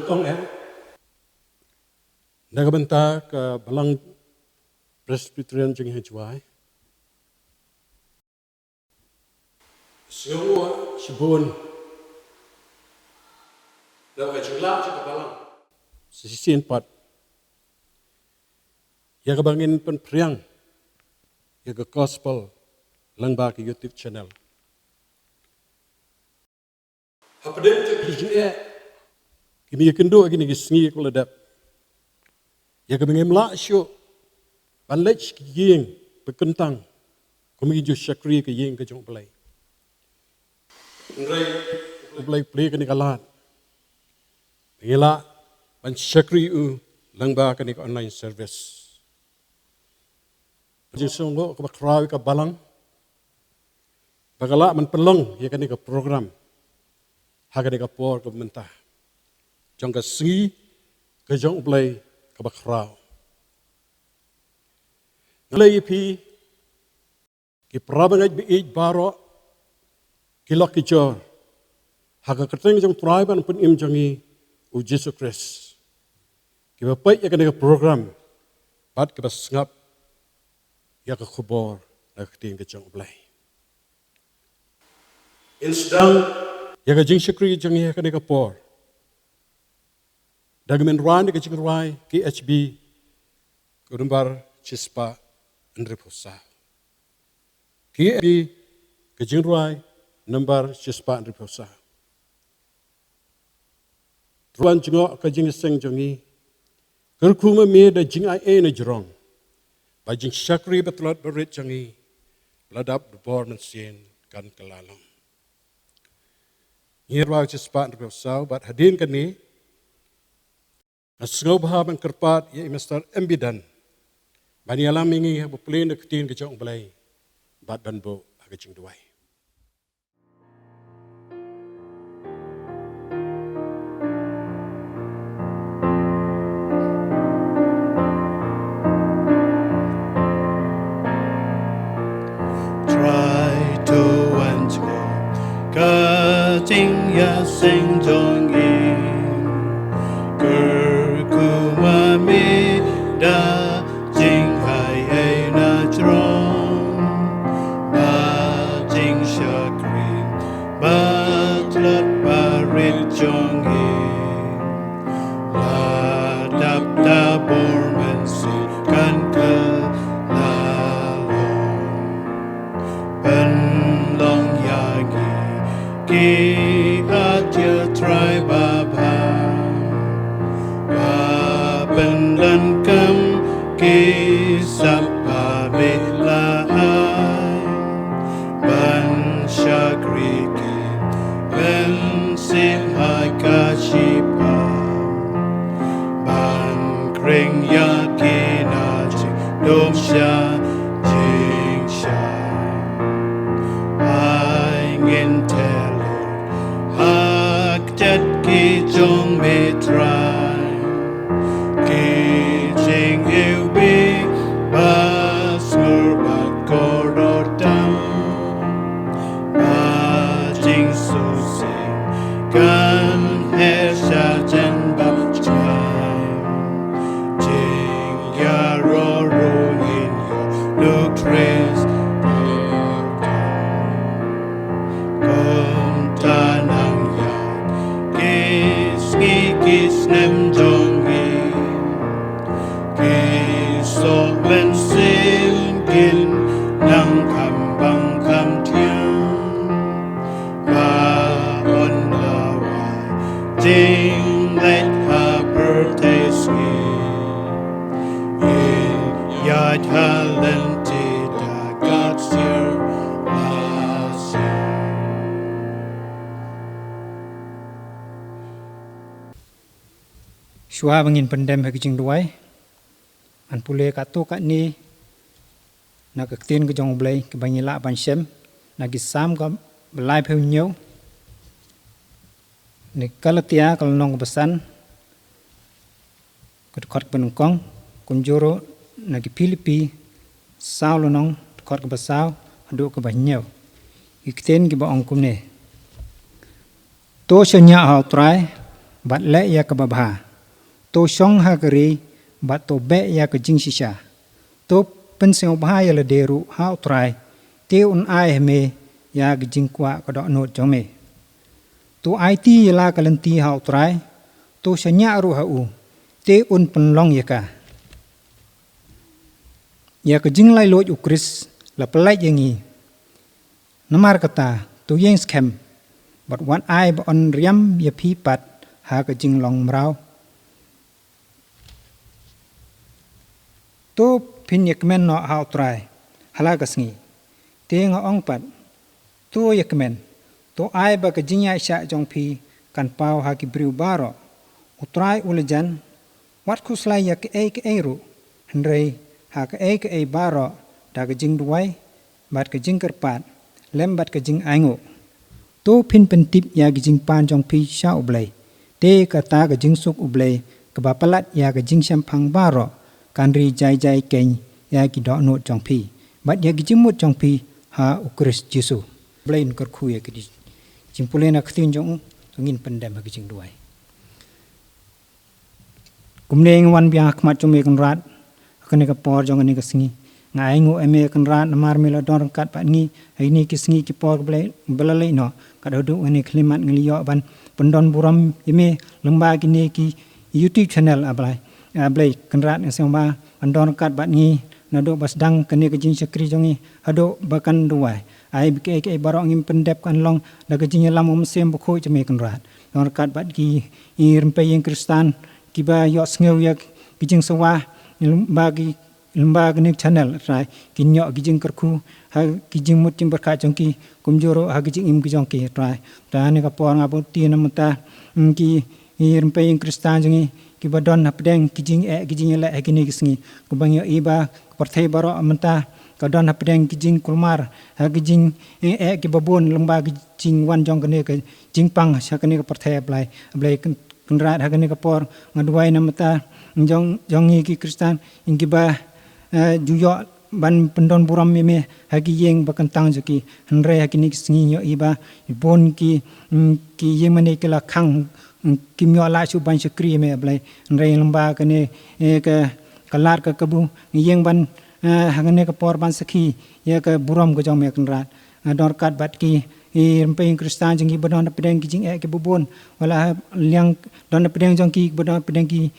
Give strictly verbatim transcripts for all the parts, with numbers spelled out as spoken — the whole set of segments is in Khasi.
Ong eh, na ka bynta ka Balang Presbyterian Jingïaid Jwai. Sngewbha shibun na ka jinglah jong ka Balang. Shisien pat ïa kaba ngin pynphriang ïa ka gospel lyngba ka YouTube channel. Hapdeng jong ki jingeh ki me kynduh ha kine ki sngi ki la dep, ïa kaba ngim lah shuh ban leit sha ki ïing ba kyntang, kum ki ju shakri ka ïing ka jong U Blei. Hynrei U Blei plie kane ka lad ba ngi lah ban shakri u lyngba kane ka online service. Jingsngewnguh kaba khraw ïa ka Balang ba ka lah ban pynlong ïa kane ka program ha kane ka por kaba mynta jong ka sngi ka jong U Blei kaba khraw. Nga khublei ïa phi ki para bangeit ba ïeit baroh, ki lok ki jor, ha ka kyrteng jong U Trai bad U Nongpynim jong ngi U Jisu Khrist, kiba peit ïa kane ka program bad kiba sngap ïa ka khubor na ka ktien ka jong U Blei. Ngin sdang ïa ka jingshakri jong ngi ha kane ka por da ka mynrwai, da ka jingrwai K H B ka number shispah hynriewphew saw. K H B ka jingrwai number shispah hynriewphew saw. Trai, jngoh ka jingïaseng jong ngi, kyrkhu ma me da jingaiei na jrong, ba jingshakri ba tlot ba rit jong ngi, ba la dap da bor mynsiem, kan kylla long. Ngi rwai shispah hynriewphew saw, bad hadien kane nga sngewbha ban kyrpad ïa i Mister M B Dan ban ïalam ïa ngi ha ba plie na ka ktien ka jong U Blei bad ban buh ha ka jingduwai. Trai, to wan jngoh ka jingïaseng jong ngi, kyrkhu ma me da jingaiei na jrong, ba jingshakri ba tlot ba rit jong ngi, la dap da bor mynsiem, kan kylla long. Pynlong ïa ngi ki atiar, Trai, ba bha, ba pyndonkam ki sap ba me la ai, ban shakri ki mynsiem ha ka shiphang, ban khring ïa ki na jingdum sha jingshai. Ai ngin tyrwa ha ka kjat ki jong me, Trai, ki jingiwbih ba sngur bad kordor tam, ba jingsngewsih kan her sha jan bad jngai. Jingïaroh ruh ngin ïoh, Lord Khrist, kumta nang ïa ki sngi ki snem jong ngi, ki soh mynsiem kin nang kham bang kham thiang, ba un lawai jingleit ha pyrthei sngi, ngin ïaid ha lynti da ka ksiar lashai. Shuwa ba ngin pyndem ha ka jingduwai, ngan pule katto katne na ka ktien ka jong U Blei kaba ngi lah ban shem na ki Salm kaba laiphew hynñiew, na Galatia ka lynnong kaba san, ka dkhot kaba nyngkong, kumjuh ruh na ki Philippi saw lynnong, dkhot kaba saw haduh kaba hynñiew. Ki ktien kiba ong kumne: To shaniah ha U Trai, bad leh ïa kaba bha. To shong ha ka ri bad to beh ïa ka jingshisha. To pynsngewbha ïa lade ruh ha U Trai, te un ai ha me ïa ka jingkwah ka dohnud jong me. To aiti ïa la ka lynti ha U Trai, to shaniah ruh ha u, te un pynlong ïa ka. Ïa ka jinglaitluid U Khrist la pyllait ïa ngi. Namar kata, to ïeng skhem bad wat ai ba yn riam ïa phi pat ha ka jinglong mraw. To phin ïa kmen noh ha U Trai ha la ka sngi. Te nga ong pat, to ïa kmen, to ai ba ka jingïaishah jong phi kan paw ha ki briew baroh. U Trai u la jan, wat khuslai ïa kaei kaei ruh, hynrei ha kaei kaei baroh da ka jingduwai bad ka jingkyrpad lem bad ka jingainguh, to phin pyntip ïa ka jingpan jong phi sha U Blei. Te kata ka jingsuk U Blei kaba palat ïa ka jingshemphang baroh kan ri jai jai keiñ ïa ki dohnud jong phi bad ïa ki jingmut jong phi ha U Khrist Jisu. Blei un kyrkhu ïa ki jingpule na ka ktien jong u. To ngin pyndem ha ka jingduwai. Kumne ngi wan biang ha khmat jong me Kynrad ha kane ka por jong kane ka sngi. Nga ainguh ïa me Kynrad namar me la don ryngkat bad ngi ha kine ki sngi ki por ba la leit noh. Kat haduh kane ka khyllipmat ngi la ïoh ban pyndon burom ïa me lyngba kine ki YouTube channel, A Blei. A Blei Kynrad, nga sngewbha ban don ryngkat bad ngi naduh ba sdang kane ka jingshakri jong ngi haduh ba kan duwai. Ai ba kaei kaei baroh ngim pyndep kan long da ka jingïalam U Mynsiem Bakhuid jong me Kynrad. Don ryngkat bad ki rympei ïing Khristan kiba ïohsngew ïa ka jingsawa lyngba ki, lyngba kane ka channel, Trai. Kin ïoh ki jingkyrkhu ha ki jingmut jingpyrkhat jong ki, kumjuh ruh ha ki jingim ki jong ki, Trai. Trai, ha kane ka por nga buti na mynta, mm, ki rympei ïing Khristan jong ngi kiba don hapdeng ki jingeh ki jingïaleh ha kine ki sngi. Kumba ngi ïohi ba ka pyrthei baroh mynta ka don hapdeng ki jingkulmar ha ki jingeh kiba bun lyngba ki jingwan jong kane ka jingpang sha kane ka pyrthei, A Blei. A Blei Kyn-, Kynrad, ha kane ka por nga duwai na mynta jong, jong ngi ki Khristan, ïa kiba, eh, ju ïoh ban pyndon burom ïa me ha ki ïing ba kyntang jong ki. Hynrei ha kine ki sngi ngi ïohi ba bun ki, mm, ki ïing mane ki la khang, mm, kim ïoh lah shuh ban shakri ïa me, A Blei. Hynrei lyngba kane, eh, ka, ka lad ka kabu ngi ïeng ban, eh, ha kane ka por ban sakhi ïa ka burom ka jong me Kynrad. Nga don ryngkat bad ki rympei ïing Khristan jong ngi ba don hapdeng ki jingeh kiba bun, wat la ha liang don hapdeng jong ki ba don hapdeng ki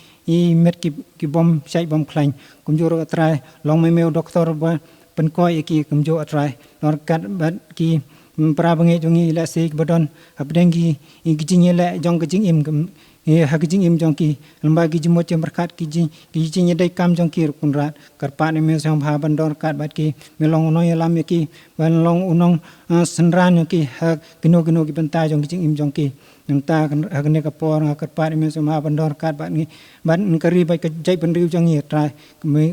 met ki, ki bym shait bym khlaiñ. Kumjuh ruh, A Trai, long me me u doktor ba pynkhiah ïa ki, kumjuh, A Trai. Don ryngkat bad ki, mm, para bangeit jong ngi lehse kiba don hapdeng ki, ki jingïaleh jong ka jingim, kum, eh, ha ka jingim jong ki, lyngba ki jingmut jingpyrkhat, ki jing, ki jingïadei kam jong ki ruh Kynrad. Kyrpad ïa me sngewbha ban don ryngkat bad ki, me long u nongïalam ïa ki, ban long u nong, eh, synran ïa ki ha kino kino ki bynta jong ki jingim jong ki. Nangta ha kane ka por nga kyrpad ïa me sngewbha ban don ryngkat bad ngi, bad ka ri bad ka jaitbynriew jong ngi, Trai.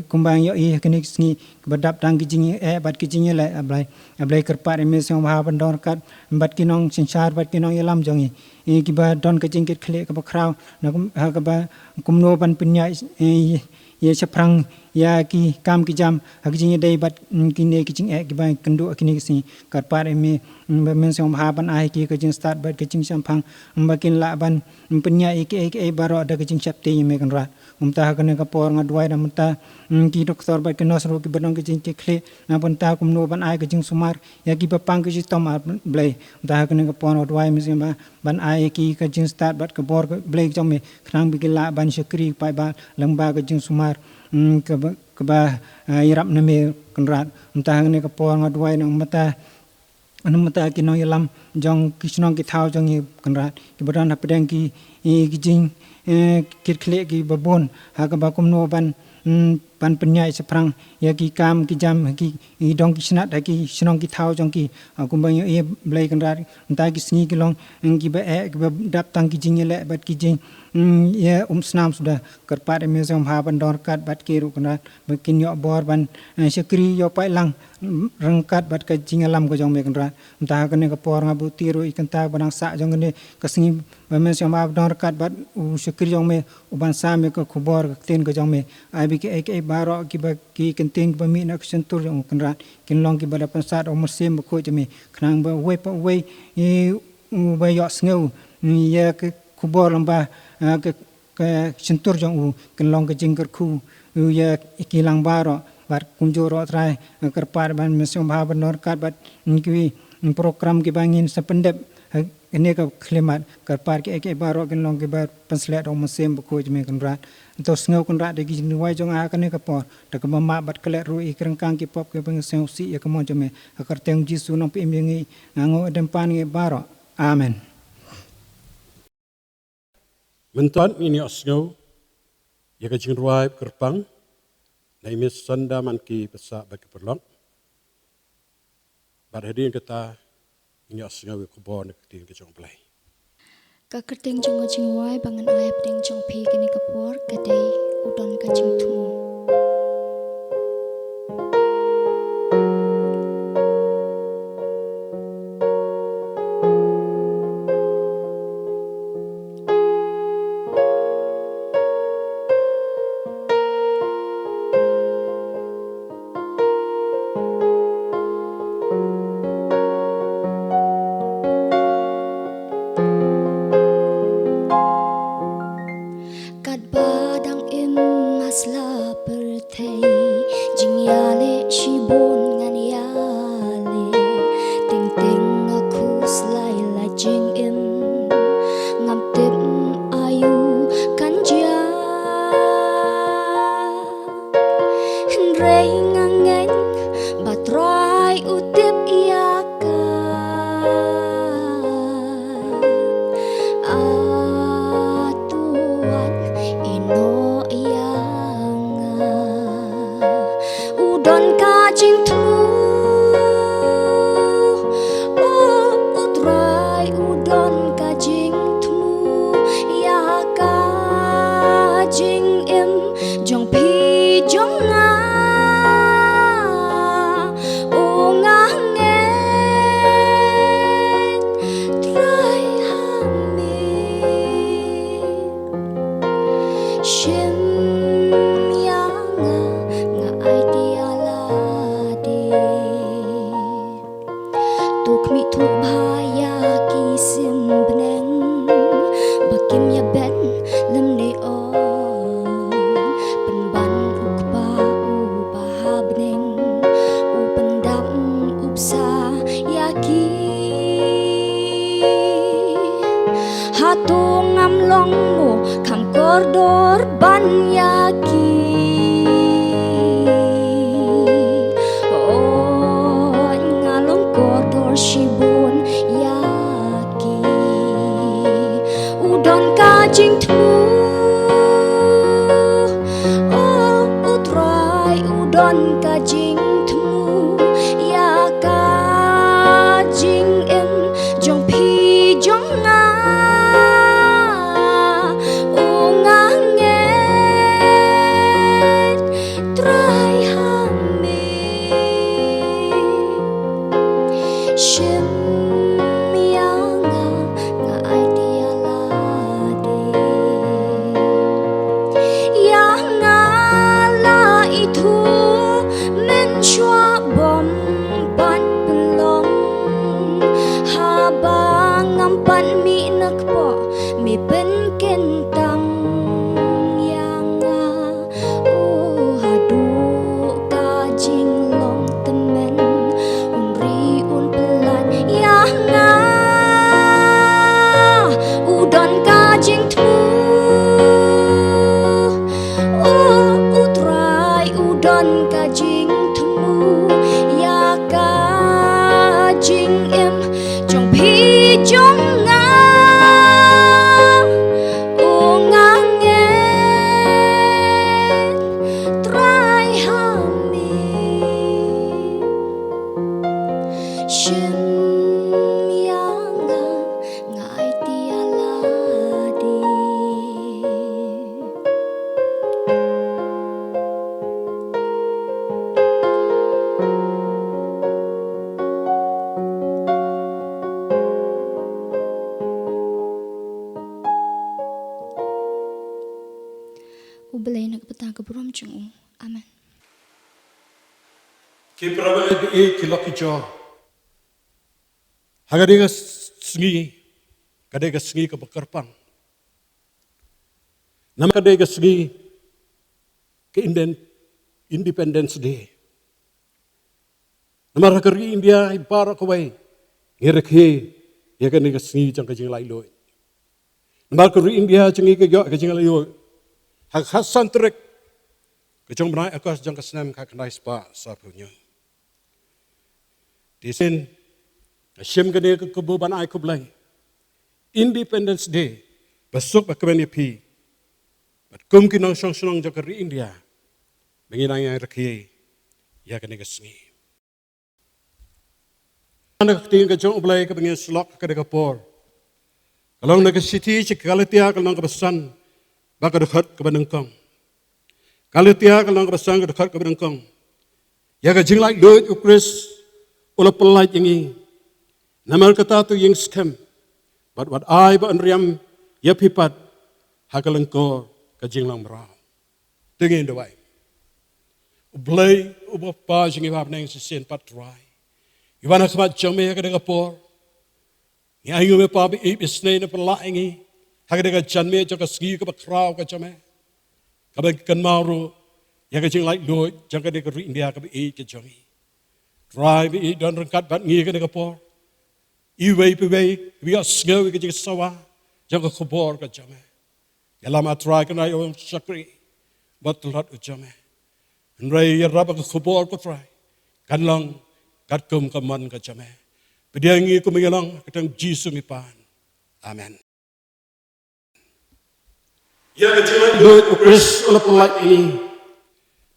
Kumba ngi ïohi ha kine ki sngi kiba dap tang ki jingeh bad ki jingïaleh, A Blei. A Blei, kyrpad ïa me sngewbha ban don ryngkat bad ki nongsynshar bad ki nongïalam jong ngi, eh, kiba don ka jingkitkhlieh kaba khraw na kum, ha kaba kumno ban pynïaid, eh, ïa shaphrang ïa ki kam ki jam ha ki jingïadei bad, mm, kine ki jingeh kiba kynduh ha kine ki sngi. Kyrpad ïa me, mm, ba me sngewbha ban ai ki ka jingstad bad ka jingshemphang, mm, ba kin lah ban, mm, pynïaid ïa kiei kiei baroh da ka jingsheptieng ïa me Kynrad. Kumta ha kane ka por nga duwai na mynta, mm, ki doktor bad ki nurse ruh kiba don ka jingkitkhlieh na bynta kumno ban ai ka jingsumar ïa kiba pang ki shitom, A Blei. Kumta ha kane ka por nga duwai me sngewbha ban ai ïa ki ka jingstad bad ka bor, A Blei, jong me, khnang ba kin lah ban shakri paidbah lyngba ka jingsumar, mm, kaba, kaba, eh, ïarap na me Kynrad. Kumta ha kane ka por nga duwai na mynta na mynta ki nongïalam jong ki shnong ki thaw jong ngi Kynrad, kiba don hapdeng ki, eh, ki jing, eh, kitkhlieh kiba bun ha kaba kumno ban, mm, ban pynïaid shaphrang ïa ki kam ki jam ha ki, ki dong ki snat ha ki shnong ki thaw jong ki. Ah, kumba ngi ïohi, Blei Kynrad, mynta ki sngi ki long, mm, kiba eh, kiba dap tang ki jingïaleh bad ki jing, mm, ïa umsnam suda. Kyrpad ïa me sngewbha ban don ryngkat bad ki ruh Kynrad, ba kin ïoh bor ban, eh, shakri ïoh paidlang, mm, ryngkat bad ka jingïalam ka jong me Kynrad. Mynta ha kane ka por nga buti ruh ïa kata ba dang sah jong kane ka sngi, ba me sngewbha ban don ryngkat bad u shakri jong me, u ban sam ïa ka khubor ka ktien ka jong me. Ai ba kiei kiei baroh kiba ki kyntien kiba mih na ka shyntur jong u Kynrad kin long kiba da pynsah da u Mynsiem Bakhuid jong me, khnang ba uwei pa uwei, eh, uba ïohsngew, mm, ïa ka khubor lem bad, eh, ka, ka shyntur jong u, kan long ka jingkyrkhu ïa ki lang baroh, bad kumjuh ruh Trai, eh, kyrpad ban mynsiem bha ban nor kat bad, mm, kiwei, mm, program kiba ngin sa pyndep, eh, kane ka khlieh mat, kyrpad ki, ki baroh kin long kiba pynshlur da u Mynsiem Bakhuid jong me Kynrad. To sngew Kynrad da ki jingduwai jong nga ha kane ka por, da kaba map bad klet ruh ïa ki ryngkang ki pop kiba ngi sngewsih ïa ka mon jong me, ha ka kyrteng Jisu Nongpynim jong ngi, nga ong ïa u, dei u Kpa ngi baroh. Amen. Mynta ngin ïohsngew ïa ka jingrwai kyrpang na i Miss Sanda Manki Passah bad ki paralok. Bad hadien kata ngin ïohsngew ïa ka khubor na ka ktien ka jong U Blei. Ka kyrteng jong ka jingrwai ba ngan ai hapdeng jong phi kane ka por ka dei U Don ka Jingthmu. Katba dang im ha sla pyrthei, jingïaleh shibun ngan ïaleh. Teng teng nga khuslai la jingim, ngam tip aïu kan jia. Hynrei nga ngeit ba Trai u tip ïa ka. A Tuan, ïehnoh ïa nga. U don ka jingthmu. O, U Trai u don ka jingthmu ïa ka jingim jong phi jong nga. O, nga ngeit Trai ha me. Shim ïa nga, nga aiti ïa lade. To khmih thuh bha ïa ki sim bneng ba kim ïa beh lymne on. Pynban U Kpa uba ha bneng u pyndap u bsa ïa ki. Hato ngam long mo kham kordor ban ïa ki? Oi, nga long kordor shibun ïa ki. U don ka jingthmu. O, U Trai u don ka jingthmu ïa ka jingim jong phi jong nga. O, nga ngeit Trai ha me. Shim ïa nga, nga aiti ïa lade. Ïa nga la ithuh mynshuwa bym pat pynlong. Haba ngam pat mih na kpoh, me pynkyntang ïa nga. O, haduh ka jinglong tymmen, un ri un pynlait ïa nga. U don ka jingthmu. O, U Trai u don ka jingthmu ïa ka jingim jong phi jong nga. O, nga ngeit Trai ha me. Shim ïa nga, nga aiti ïa lade. U Blei na ka bynta ka burom jong u. Amen. Ki para bangeit, ki lok ki jor. Ha ka dei ka sngi, ka dei ka sngi kaba kyrpang. Namar ka dei ka sngi ka Inden-, Independence Day. Namar ka ri India i baroh kawei ngi rakhe ïa kane ka sngi jong ka jinglaitluid. Namar ka ri India jong ngi ka ïoh ka jinglaitluid ha ka khatsan tarik ka jong u bnai August jong ka snem khatkhyndai spah sawphew hynñiew. Te shisien nga shim kane ka kabu ban ai khublei Independence Day basuk bakmen ïa phi bad kum ki nongshong shnong jong ka ri India ba ngin nang ïa rakhe ïa kane ka sngi. Na ka ktien ka jong U Blei kaba ngin sa lok ha kane ka por ka long na ka shithi sha ki Galatia ka lynnong kaba san bad ka dkhot kaba nyngkong. Galatia ka lynnong kaba san ka dkhot kaba nyngkong. Ïa ka jinglaitluid U Khrist u la pyllait ïa ngi. Namar kata to ïeng skhem bad wat ai ba yn riam ïa phi pat ha ka lyngkor ka jinglong mraw. To ngin duwai. U Blei uba u Kpa jong ngi ba ha bneng, shisien pat Trai, ngi wan ha khmat jong me ha kane ka por. Ngi ainguh me Pa ba ïeit, ba sngewbha, ba la ïa ngi ha kane ka janmiet jong ka sngi kaba khraw ka jong me, kaba kynmaw ruh ïa ka jinglaitluid jong kane ka ri India kaba ïeit ka jong ngi. Trai ba ïeit, don ryngkat bad ngi ha kane ka por. Iwei pa iwei ba ïohsngew ïa ka jingsawa jong ka khubor ka jong me, ïalam ah Trai, kane ïa u shakri bad tlot u jong me. Hynrei ïarap ba ka khubor, ko Trai, kan long katkum ka mon ka jong me. Pdiang ngi kumba ngi long, ha ka kyrteng Jisu ngi pan. Amen. Ïa ka jinglaitluid U Khrist u la pyllait ïa ngi.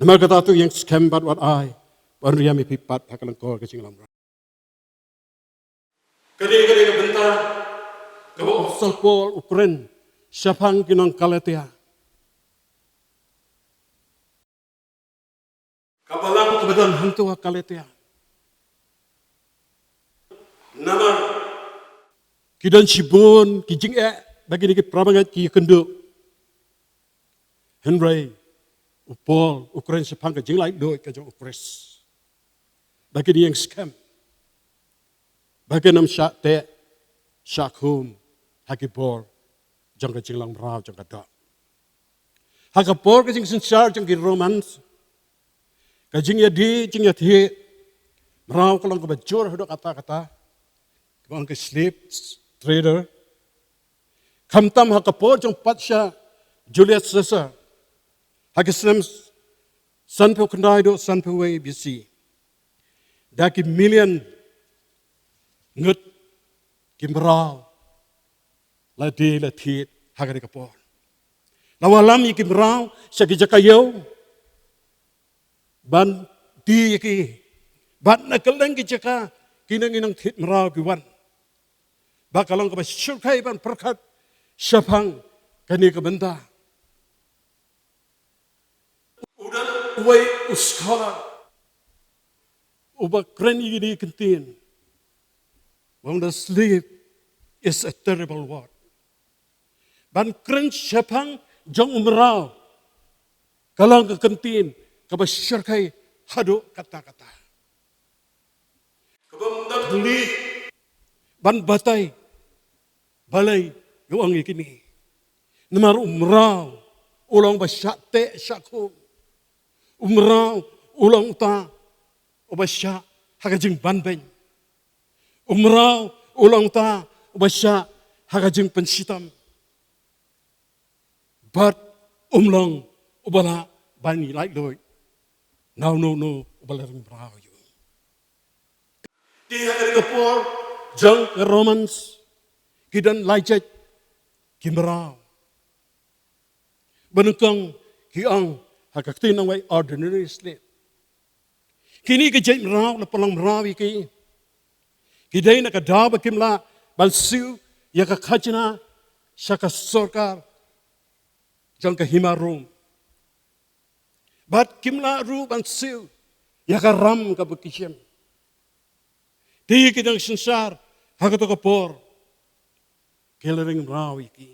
Namar kata to ïeng skhem bad wat ai ba yn riam ïa phi pat ha ka lyngkor ka jinglong mraw. Kane ka dei ka bynta kaba u Apostol Paul u kren shaphang ki nong Galatia. Ka balang kaba don hangto ha Galatia. Namar ki don shibun ki jingeh ba kine ki parabangeit ki ïakynduh. Hynrei u Paul u kren shaphang ka jinglaitluid ka jong U Khrist, ba kin ïeng skhem, ba kin ym shah teh shah khum ha ki bor jong ka jinglong mraw jong ka doh. Ha ka por ka jingsynshar jong ki Romans, ka jingïadie jingïathied mraw ka long kaba jur haduh katta katta, kaba ong ki slave trader. Khamtam ha ka por jong u patsha Julius Caesar, ha ki snem sanphew khyndai haduh sanphew wei B C, da ki million ngut ki mraw la die la thied ha kane ka por. La wallam ïa ki mraw sha ki jaka ïew ban die ïa ki. Bad na kylleng ki jaka ki nong, ki nongthied mraw ki wan. Ba ka long kaba shyrkhei ban pyrkhat shaphang kane ka bynta. U don uwei u scholar uba kren ïa kine ki kyntien, ba ong, the slave is a terrible word. Ban kren shaphang jong u mraw ka long ka kyntien kaba shyrkhei haduh katta katta. Kaba ym dang khlem ban batai balei nga ong ïa kine. Namar u mraw u long ba shah teh shah khum. U mraw u long uta uba shah ha ka jingbanbeiñ. U mraw u long uta uba shah ha ka jingpynshitom. Bad um long uba lah ban ïaleh lut na uno uno uba la ring mraw ïa u. Te ha kane ka por jong ka Romans, ki don lai jait ki mraw. Ba nyngkong ki ong ha ka ktien nongwei ordinary slave. Kine ki jait mraw la pynlong mraw ïa ki. Ki dei na ka daw ba kim lah ban siew ïa ka khajna sha ka sorkar jong ka hima Rom. Bad kim lah ruh ban siew ïa ka ram kaba ki shem. Te ki dang synshar ha kato ka por ki la ring mraw ïa ki.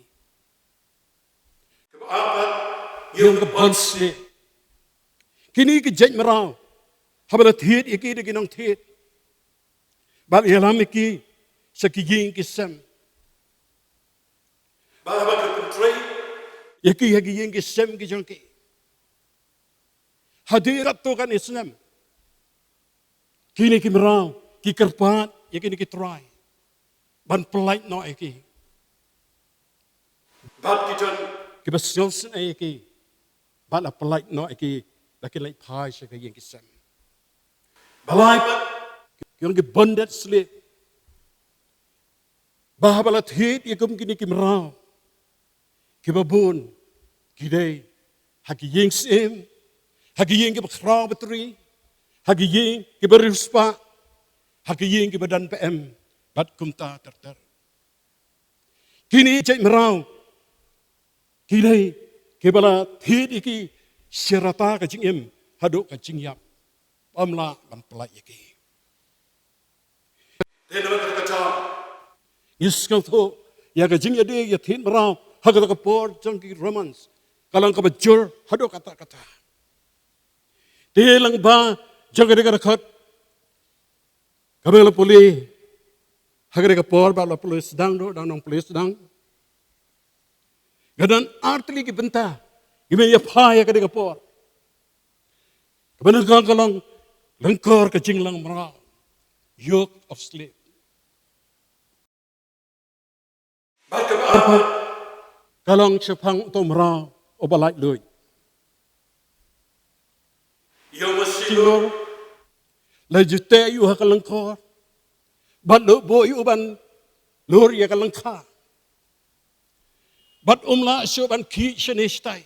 Kaba ar pat ngi ong ka bond slave. Kine ki jait mraw haba la thied ïa ki da ki nongthied, bad ïalam ïa ki sha ki ïing ki sem, bad haba ki pyntrei ïa ki ha ki ïing ki sem ki jong ki. Hadien katto katne snem, kine ki mraw ki kyrpad ïa kine ki trai ban pyllait noh ïa ki. Bad ki don kiba sngewsynei ïa ki, bad la pyllait noh ïa ki, la kin leit phai sha ka ïing ki sem. Balei pat ki ong ki bonded slave? Ba haba la thied ïa kum kine ki mraw kiba bun, ki dei ha ki ïing syiem, ha ki ïing kiba khraw batri, ha ki ïing kiba riewspah, ha ki ïing kiba don ba em, bad kumta ter ter. Kine jait mraw ki dei kiba la thied ïa ki sha rta ka jingim haduh ka jingïap, ym lah ban pyllait ïa ki. Te namar kata ka daw, ngi sngewthuh ïa ka jingïadei ïa thied mraw ha kata ka por jong ki Romans ka long kaba jur haduh katta katta. Te lyngba jong kata ka dkhot kaba la pule ha kata ka por, ba la pule sdang, dang nang pule sdang. Ka don ar tylli ki bynta kiba ïa phai ha kata ka por. Kaba nyngkong ka long lyngkor ka jinglong mraw, yoke of slave. Bad kaba ar pat ka long shaphang uto u mraw uba laitluid. Ïa u masi lur, la ju teh ïa u ha ka lyngkor, bad la buh ïa u ban lur ïa ka lyngkha, bad um lah shuh ban khih shane shatai.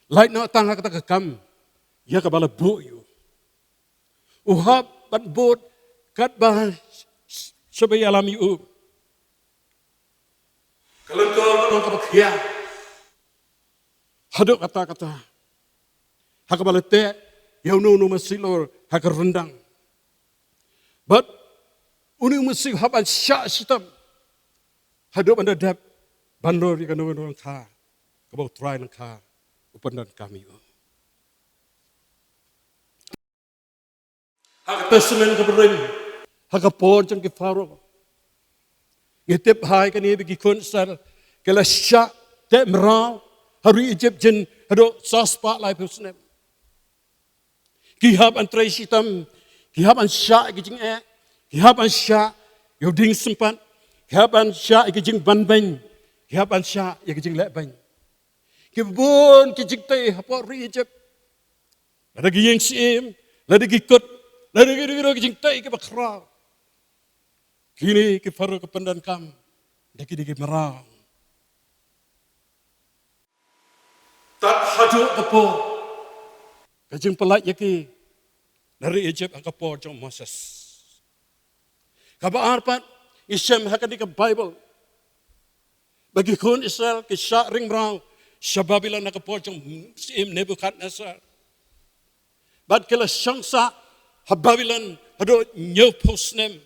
Lait noh tang ha kata ka kam ïa kaba la buh ïa u. U hap ban bud katba shaba ïalam ïa u. Ka lyngkor ka long kaba khia haduh katta katta, ha kaba la teh ïa uno uno u masi lur ha ka ryndang. Bad une u masi u hap ban shah shitom haduh ban da dep ban lur ïa kano kano ka lyngkha kaba u trai lyngkha u pyndonkam ïa u. Ha ka Testament kaba rim, ha ka por jong ki Pharaoh, ngi tip bha ïa kane ba ki khun Israel ki la shah teh mraw ha ri Egypt jin haduh saw spah laiphew snem. Ki hap ban trei shitom, ki hap ban shah ïa ki jingeh, ki hap ban shah ïa u dieng sympat, ki hap ban shah ïa ki jingbanbeiñ, ki hap ban shah ïa ki jingleh beiñ. Ki bun ki jingtei hapoh ri Egypt, lada ki ïing syiem, lada ki kut, lada ki, ki, ki jingtei kiba khraw. Kine ki Pharaoh ki pyndonkam da kine ki mraw. Tad haduh ka por ka jingpyllait ïa ki na ri Egypt ha ka por jong Moses. Kaba ar pat, ngi shem ha kane ka Baibl ba ki khun Israel ki shah ring mraw sha Babilon ha ka por jong u syiem Nebukhadnessar. Bad ki la shong sah ha Babilon haduh hynñiewphew snem,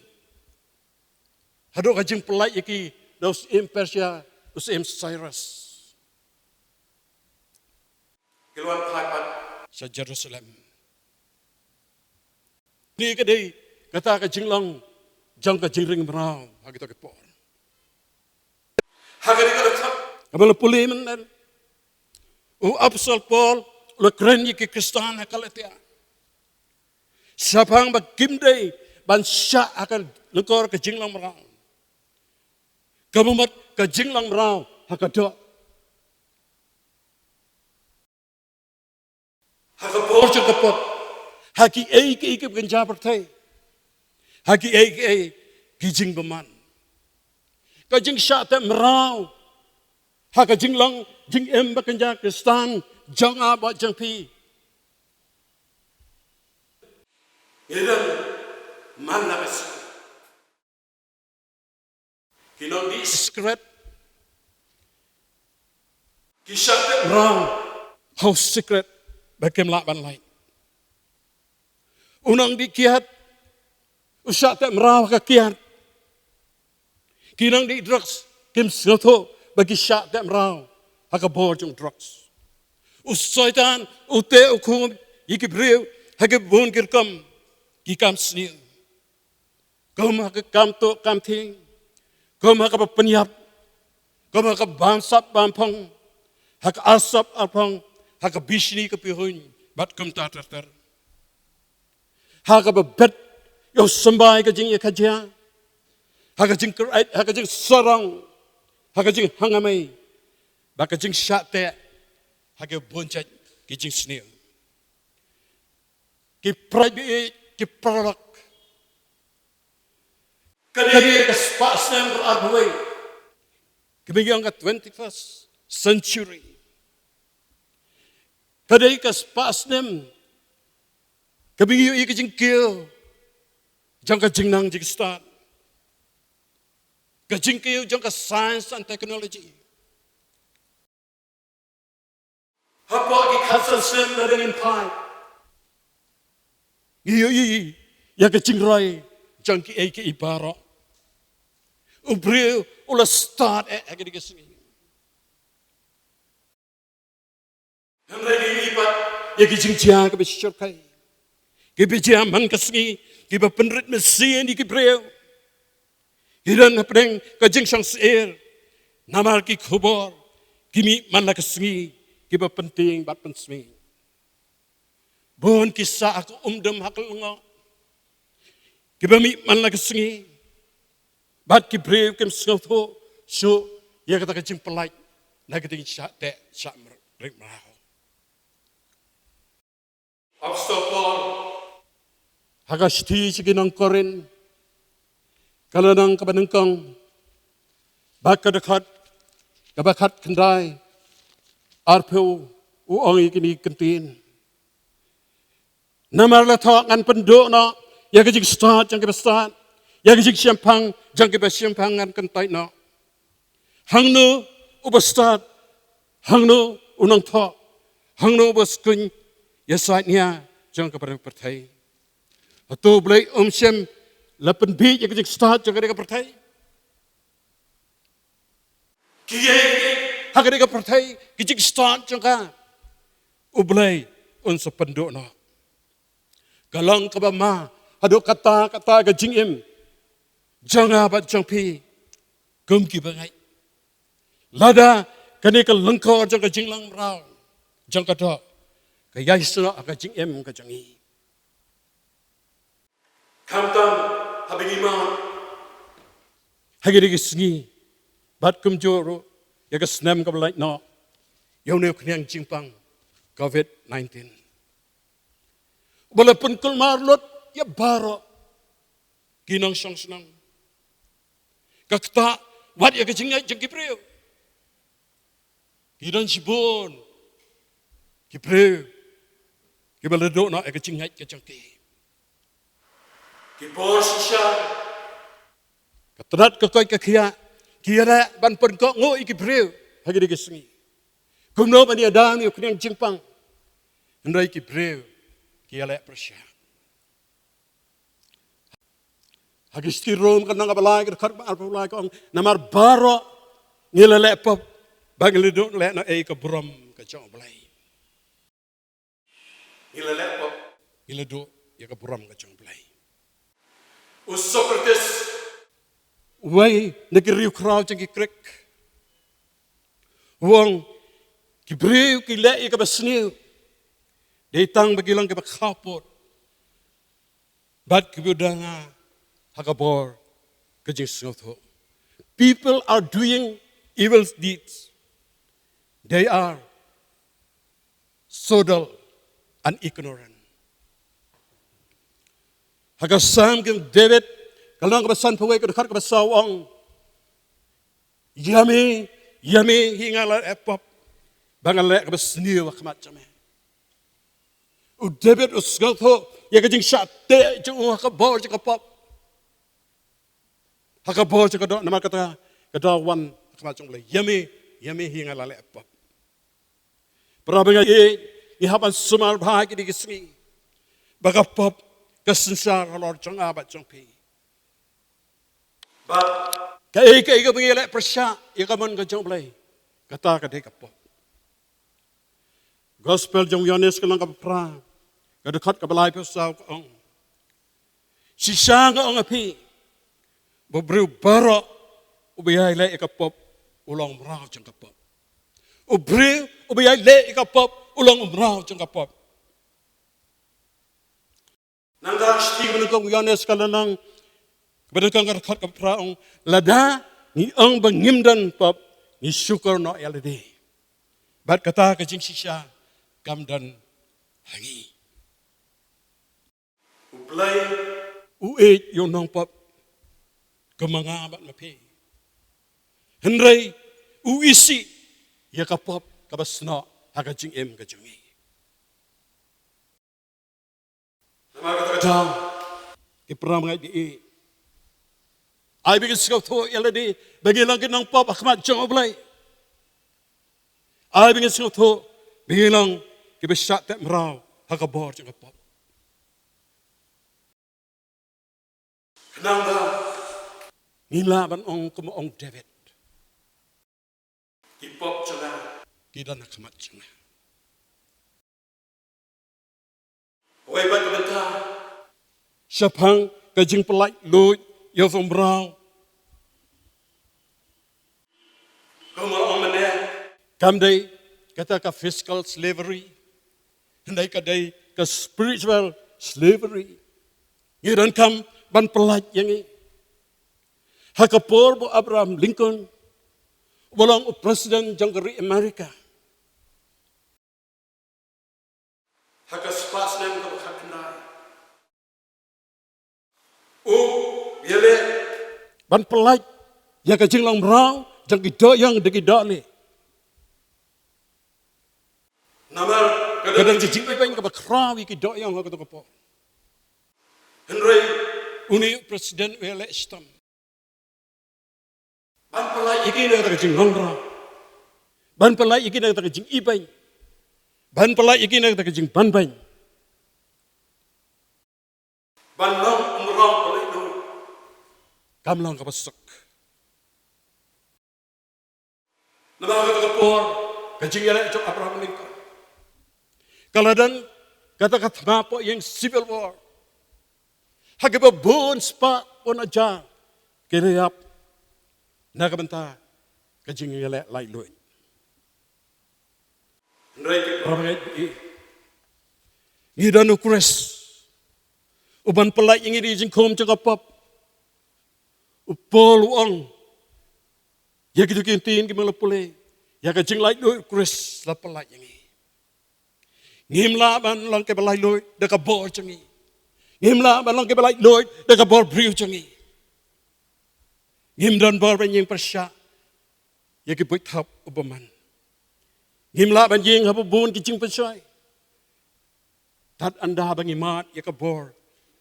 haduh ka jingpyllait ïa ki da u syiem Persia, u syiem Cyrus. Ki la wan phai pat sha Jerusalem. Kane ka dei kata ka jinglong jong ka jingring mraw ha kita ki por. Ha kane ka dkhot kaba la pule mynne, u Apostol Paul u la kren ïa ki Khristan ha Galatia shaphang ba kim dei ban shah ha ka lyngkor ka jinglong mraw, ka mut ka jinglong mraw ha ka doh. Ha ka por jong ka pop, ha kiei kiei ki kynja pyrthei, ha kiei kiei ki jingbymman, ka jingshah teh mraw ha ka jinglong jingim ba kynja Khristan jong nga bad jong phi, ngi don man la ka Ki nongdih secret ki shah teh mraw ha u secret ba kim lah ban lait. U nongdih kiad u shah teh mraw ha ka kiad. Ki nongdih drugs kim sngewthuh ba ki shah teh mraw ha ka bor jong drugs. U Soitan u teh u khum ïa ki briew ha ki bun ki rukom ki kam sniew. Kum ha ka kam tuh kam thieng, kum ha kaba pynïap, kum ha ka bamsap bamphong, ha ka Asaph arphew, ha ka Bishni ka Pihuiñ, bad kumta ter ter. Ha kaba bit ïa u symbai ka jingïakajia, ha ka jingkyrhai, ha ka jingsarong, ha ka jinghangmei, bad ka jingshah teh ha ki bun jait ki jingsniew. Ki pride, ki paralok. Ka dei ka spah snem ka arphew, kaba ngi ong ka twenty-first century. Ka dei ka spah snem kaba ngi ïohi ka jingkiew jong ka jingnang jingstad, ka jingkiew jong ka science and technology. Hapoh ki khatsan snem na dang in phai, ngi ïohi ïa ka jingroi jong kiei kiei baroh. U briew u la stad eh ha kine ki sngi. Hynrei ngi ïohi pat ïa ki jingjia kiba shyrkhei, kiba jia man ka sngi, kiba pynrit mynsiem ïa ki briew. Ki don hapdeng ka jingshong syier namar ki khubor ki mih man la ka sngi, kiba pyntieng bad pynsmit. Bun ki sah ha ka umdum ha ka lyngngoh, kiba mih man la ka sngi, bad ki briew kim sngewthuh shuh ïa kata ka jingpyllait na ka jingshah teh shah mr-, ring mraw. Apostol Paul ha ka shithi sha ki nong Korinth, ka lynnong kaba nyngkong, bad ka dkhot kaba khatkhyndai, arphew, u ong ïa kine ki kyntien: Namar la thoh ngan pynduh noh ïa ka jingstad jong kiba stad, ïa ka jingshemphang jong kiba shemphang ngan kyntait noh. Hangno uba stad? Hangno u nongthoh? Hangno uba skun ïasaid nia jong ka pyrthei? Hato U Blei um shym la pynbiej ïa ka jingstad jong ka pyrthei? Kiei kiei ha ka pyrthei, ki jingstad jong ka, U Blei un sa pynduh noh. Ka long kaba ma haduh katta katta ka jingim jong nga bad jong phi kum kiba ngeit. Lada kane ka lyngkor jong ka jinglong mraw jong ka doh ka ïaisnoh ha ka jingim ka jong ngi, khamtam haba ngi mad ha kine ki sngi, bad kumjuh ruh ïa ka snem kaba lait noh, ïa une u khñiang jingpang covid nineteen, uba la pynkulmar lut ïa baroh ki nongshong shnong. Ka ktah wat ïa ka jingngeit jong ki briew. Ki don shibun ki briew kiba la duh noh ïa ka jingngeit ka jong ki. Ki bor shisha, ka tnat ka koit ka khiah, ki ïaleh ban pynkohnguh ïa ki briew ha kine ki sngi. Kumno ban ïada ïa une u khñiang jingpang? Hynrei ki briew ki ïaleh pyrshah. Ha ki shithi Rom ka lynnong kaba lai, ka dkhot kaba arphew lai ka ong: Namar baroh ngi la leh pop, ba ngi la duh leh noh ei ka burom ka jong U Blei. Ngi la leh pop, ngi la duh ïa ka burom ka jong U Blei. U Socrates, uwei na ki riewkhraw jong ki Grik, u ong: Ki briew ki leh ïa kaba sniew dei tang ba ki long kiba khappud, bad kiba dang ha ka bor ka jingsngewthuh. People are doing evil deeds. They are so dull and ignorant. Ha ka Salm ka jong u David, ka lynnong kaba sanphew wei, ka dkhot kaba saw, u ong: Ïa me, ïa me hi nga la leh pop, ba nga leh kaba sniew ha khmat jong me. U David u sngewthuh ïa ka jingshah teh jong u ha ka bor jong ka pop, ha ka bor jong ka doh, namar kata ka daw wan ha khmat jong U Blei. Ïa me, ïa me hi nga la leh pop. Para bangeit, ngi hap ban sumar bha ha kine ki sngi ba ka pop ka synshar halor jong nga bad jong phi. Bad kaei kaei kaba ngi ïaleh pyrshah ïa ka mon ka jong U Blei, kata ka dei ka pop. Gospel jong u Ïoannis ka lynnong kaba phra, ka dkhot kaba laiphew saw ka ong: Shisha nga ong ha phi, ba u briew baroh uba ïai leh ïa ka pop u long mraw jong ka pop. U briew uba ïai leh ïa ka pop u long u mraw jong ka pop. Nangta shati kaba nyngkong u Ïoannis ka lynnong kaba nyngkong ka dkhot kaba phra ong, lada ngi ong ba ngim don pop, ngi shukor noh ïa lade bad kata ka jingshisha kam don ha ngi. U Blei u ïeit ïa u nongpop kum ma nga bad ma phi. Hynrei u isih ïa ka pop kaba snoh ha ka jingim ka jong ngi. Namar kata ka daw, ki para bangeit, ai ba ngin sngewthuh ïa lade ba ngi long ki nongpop ha khmat jong U Blei. Ai ba ngin sngewthuh ba ngi long kiba shah teh mraw ha ka bor jong ka pop. Khnang ba ngin lah ban ong kum ong David, ki pop jong nga ki don ha khmat jong nga. Wei bad ka bynta shaphang ka jingpyllait luid ïa u mraw. Kumba ong mynne, kam dei kata ka physical slavery, hynrei ka dei ka spiritual slavery. Ngi donkam ban pyllait ïa ngi. Ha ka por ba u Abraham Lincoln u long u president jong ka ri America, ha ka spah snem kaba khatkhyndai, u ïaleh ban pyllait ïa ka jinglong mraw jong ki dohïong da ki dohlieh. Namar ka don ka jingibeiñ kaba khraw ïa ki dohïong ha kato ka por. Hynrei une u president u ïaleh shitom ban pyllait ïa ki na kata ka jinglong mraw, ban pyllait ïa ki na kata ka jingibeiñ, ban pyllait ïa ki na kata ka jingbanbeiñ, ban long u mraw pyllait luid, kam long kaba suk. Namar kata ka por, ka jingïaleh jong Abraham Lincoln ka la don kata ka thma poh ïing civil war. Ha kiba bun spah bun hajar ki la ïap na ka bynta ka jingïaleh laitluid. Hynrei ki para bangeit, ngi don U Khrist uban pyllait ïa ngi da ka jingkhum jong ka pop. U Paul u ong ïa kito ki ktien kiba ngi la pule, ïa ka jinglaitluid U Khrist la pyllait ïa ngi. Ngim lah ban long kiba laitluid da ka bor jong ngi. Ngim lah ban long kiba laitluid da ka bor briew jong ngi. Ngim don bor ban ïeng pyrshah ïa ki buit thap u bymman. Ngim lah ban ïeng ha ba bun ki jingpynshoi. Tad ynda ba ngi mad ïa ka bor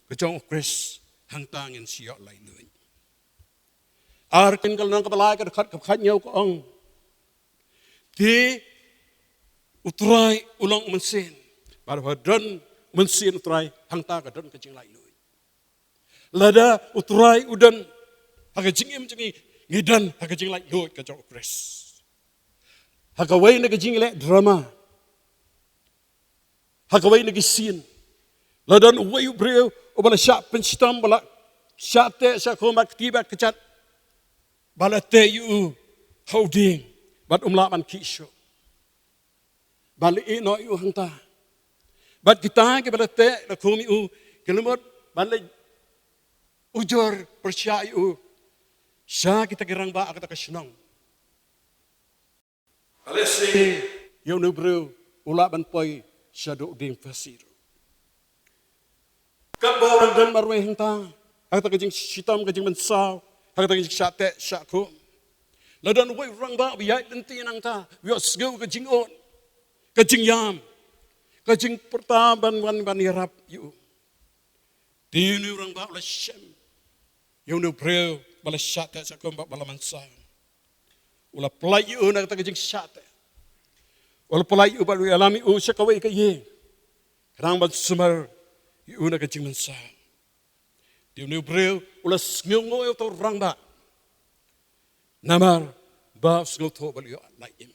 ka jong U Khrist, hangta ngin sa ïoh laitluid. Ar Korinth ka lynnong kaba lai ka dkhot kaba khathynñiew ka ong, te U Trai u long u Mynsiem. Bad haba don u Mynsiem U Trai, hangta ka don ka jinglaitluid. Lada U Trai u don ha ka jingim jong ngi, ngi don ha ka jinglaitluid ka jong U Khrist. Ha kawei na ka jingleh drama, ha kawei na ki scene, la don uwei u briew uba la shah pynshitom, ba la shah teh shah khum bad kti bad kjat, ba la teh ïa u ha u dieng bad um lah ban khih shuh. Ba la ïeh noh ïa u hangta. Bad kita kiba la teh la khum ïa u ki la mut ban leit ujor pyrshah ïa u sha kita ki rangbah ha kata ka shnong. Ba lehse ïa une u briew u lah ban poi shaduh u dieng phasi ruh. Katba u dang don marwei hangta ha kata ka jingshitom ka jingmynsaw, ha kata ka jingshah teh shah khum, la don uwei u rangbah uba ïaid lynti nangta, u ïohsngew ka jingud, ka jingïam, ka jingpyrta ban wan ban ïarap ïa u. Te une u rangbah u la shem ïa une u briew ba la shah teh shah khum bad ba la mynsaw. U la pyllait ïa u na kata ka jingshah teh. U la pyllait ïa u bad u ïalam ïa u sha kawei ka ïing, khnang ban sumar ïa u na ka jingmynsaw. Te une u briew u la sngewnguh ïa uto u rangbah, namar ba u sngewthuh ba u la ïoh la im.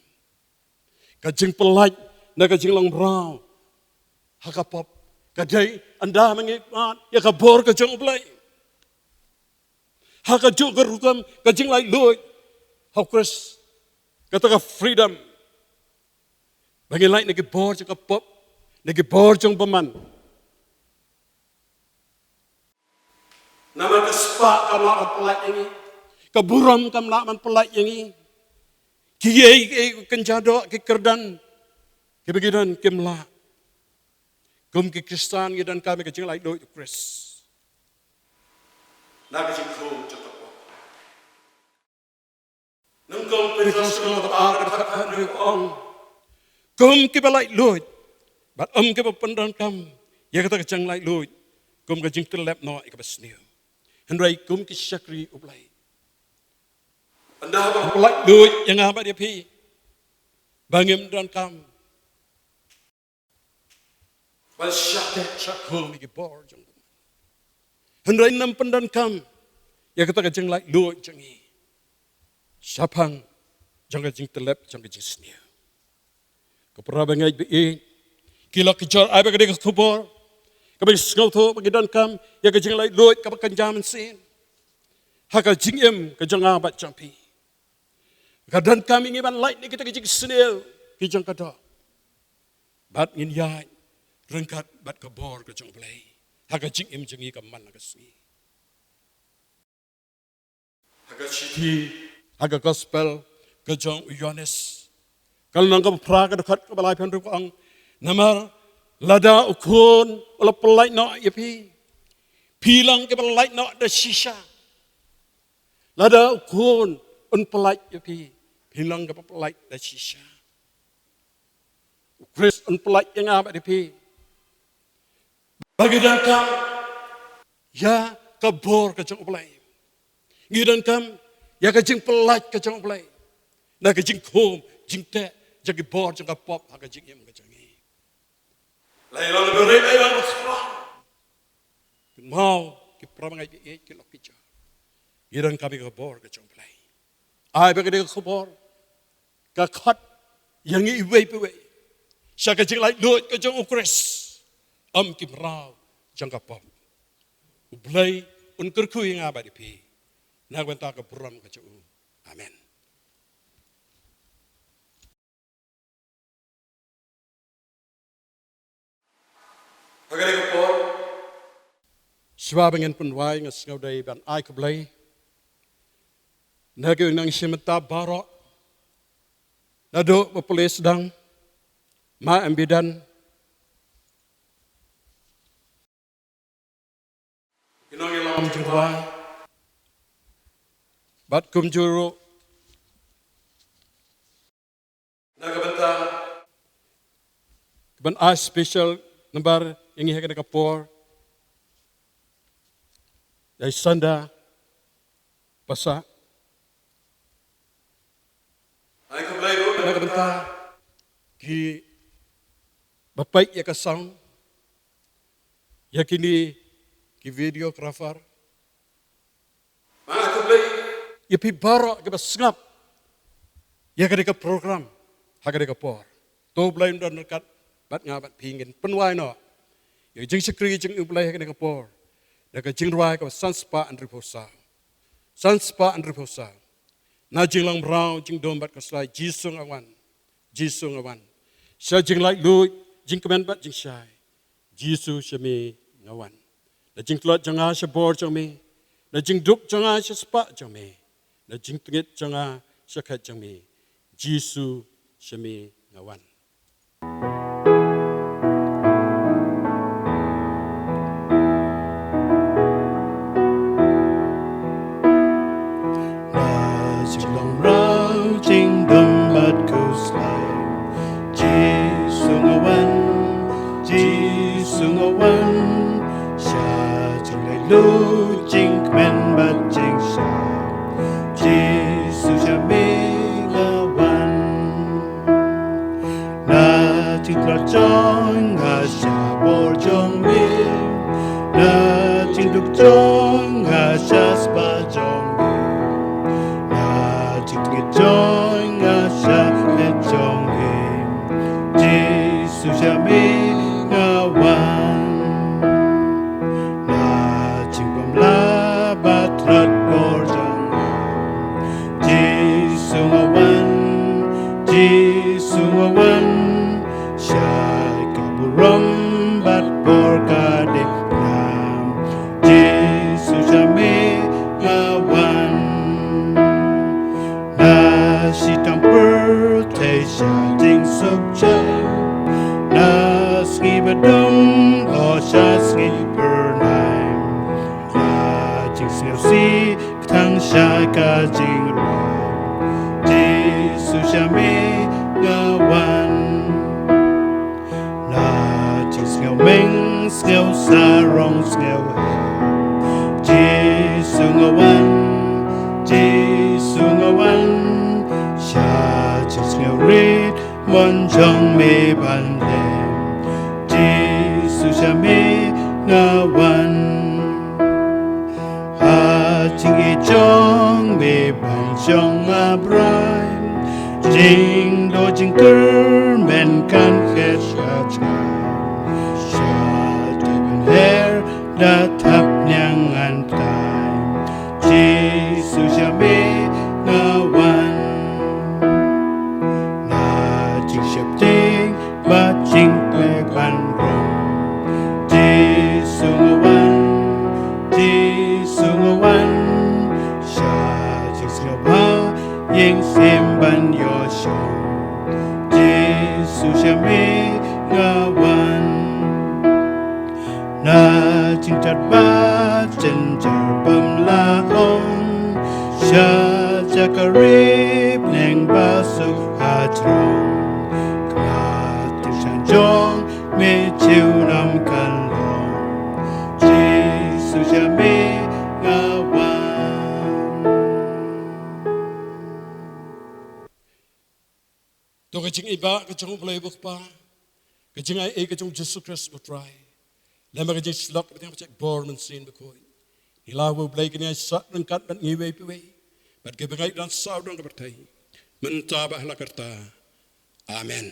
Ka jingpyllait na ka jinglong mraw ha ka pop ka dei ynda ma ngi mad ïa ka bor ka jong U Blei. Ha kajuh ka rukom ka jinglaitluid ha U Khrist, kata ka freedom, Ba ngin lait na ki bor jong ka pop, na ki bor jong bymman. Namar ka spah kam lah ban pyllait ïa ngi. Ka burom kam lah ban pyllait ïa ngi. Kiei kiei ki kynja doh, ki kyrdan kiba ngi don kim lah. Kum ki Khristan ngi donkam ïa ka jinglaitluid u Khrist. Na ka jingkhum jong ka pop. Nyngkong Petros ka lynnong ba ar ka dkhot khathynriew ka ong, kum kiba laitluid bad ym kiba pyndonkam ïa kata ka jinglaitluid kum ka jingtyllep noh ïa kaba sniew, hynrei kum ki shakri U Blei. Ynda ba laitluid ïa nga bad ïa phi ba ngim donkam ban shah teh shah khum ïa ki bor jong u. Hynrei ngim pyndonkam ïa kata ka jinglaitluid jong ngi shaphang jong ka jingtyllep jong ka jingsniew. Ko para bangeit ba ïeit, ki lok ki jor, ai ba ka dei ka khubor kaba sngewthuh ba ngi donkam ïa ka jinglaitluid kaba kynja mynsiem ha ka jingim ka jong nga bad jong phi. Ka donkam ïa ngi ban lait na kita ki jingsniew ki jong ka doh bad ngin ïaid ryngkat bad ka bor ka jong U Blei ha ka jingim jong ngi ka man la ka sngi. Ha ka shithi, ha ka gospel ka jong u Ïoannis, ka lynnong kaba phra ka dkhot kaba laiphew hynriew ka ong, namar lada u Khun u la pyllait noh ïa phi, phi long kiba la lait noh da shisha. Lada u Khun un pyllait ïa phi, phi long kiba pyllait da shisha. U Khrist un pyllait ïa nga bad ïa phi ba ngi donkam ïa ka bor ka jong U Blei. Ngi donkam ïa ka jingpyllait ka jong U Blei na ka jingkhum jingteh jong ki bor jong ka pop ha ka jingim ka jong ngi. Lei long ba rit, lei long ba srong. Kynmaw, ki para bangeit ba ïeit, ki lok ki jor, ngi donkam ïa ka bor ka jong U Blei. Ai ba ka dei ka khubor ka khot ïa ngi iwei pa iwei sha ka jinglaitluid ka jong u Khrist, ym ki mraw jong ka pop. U Blei un kyrkhu ïa nga bad ïa phi na ka bynta ka burom ka jong u. Amen. Ha kane ka por, shuwa ba ngin pynwai, nga sngewdei ban ai khublei na ki nongshim bynta baroh, naduh ba pule sdang, ma em bidan, ki nongïalam jingrwai, bad kumjuh ruh na ka bynta ban ai special number ïa ngi ha kane ka por, ïa i Sanda Pasa. Ai khublei ruh na ka bynta kiba peit ïa ka sound, ïa kine ki videographer. Ai khublei ïa phi baroh kiba sngap ïa kane ka program ha kane ka por. To U Blei un don ryngkat bad nga bad phi. Ngin pynwai noh ïa ka jingshakri jong U Blei ha kane ka por da ka jingrwai kaba san spah hynriewphew saw. San spah hynriewphew saw. Na jinglong mraw jingdum bad kyrslai, Jisu nga wan, Jisu nga wan. Sha jinglaitluid, jingkmen bad jingshai, Jisu sha me nga wan. Na jingtlot jong nga sha bor jong me, na jingduk jong nga sha spah jong me, na jingtngit jong nga sha khet jong me, Jisu sha me nga wan. Na jinglong mraw jingdum bad kyrslai, Jisu nga wan, Jisu nga wan. Sha jinglaitluid, jingkmen bad jingshai, Jisu sha me nga wan. Na jingtlot jong nga sha bor jong me, na jingduk jong nga sha spah jong me, na jingtngit jong nga sha khet jong me, Jisu sha me nga wan. Na jingbymlah bad rat bor jong nga, Jisu nga wan, Jisu nga wan. Tang sha ka jingrwai, Jisu sha me nga wan. Na jingsngew meng, sngew sarong, sngew heh, Jisu nga wan, Jisu nga wan. Sha jingsngew rit, mon jong me ban leh, Jisu sha me nga wan. Ha jingïeit jong me ban shong ha bnai, jingduh jingkyrmen kan khet sha jngai. Sha te ban her da thap niang ngan tai, Jisu sha me nga wan. Na jingsheptieng bad jingpyrkhat ban rong, Jisu nga wan, Jisu nga wan. Sha jingsngewbha ïing sim ban ïoh shong, Jisu sha me nga wan. Na jingtad bad jynjar bym lah ong, sha jaka ri bneng ba suk hajrong, ka ktien jong me junom kan long, Jisu sha me nga wan. To ka jingïeit ba ka jong U Blei U Kpa, ka jingaiei ka jong Jisu Khrist U Trai, lem bad ka jingshlur ka bynta ka jingpynbor mynsiem bakhuid, ngi la U Blei kin ïai sah ryngkat bad ngi uwei pa uwei, bad kiba ngeit don sawdong ka pyrthei, mynta bad ha la karta. Amen.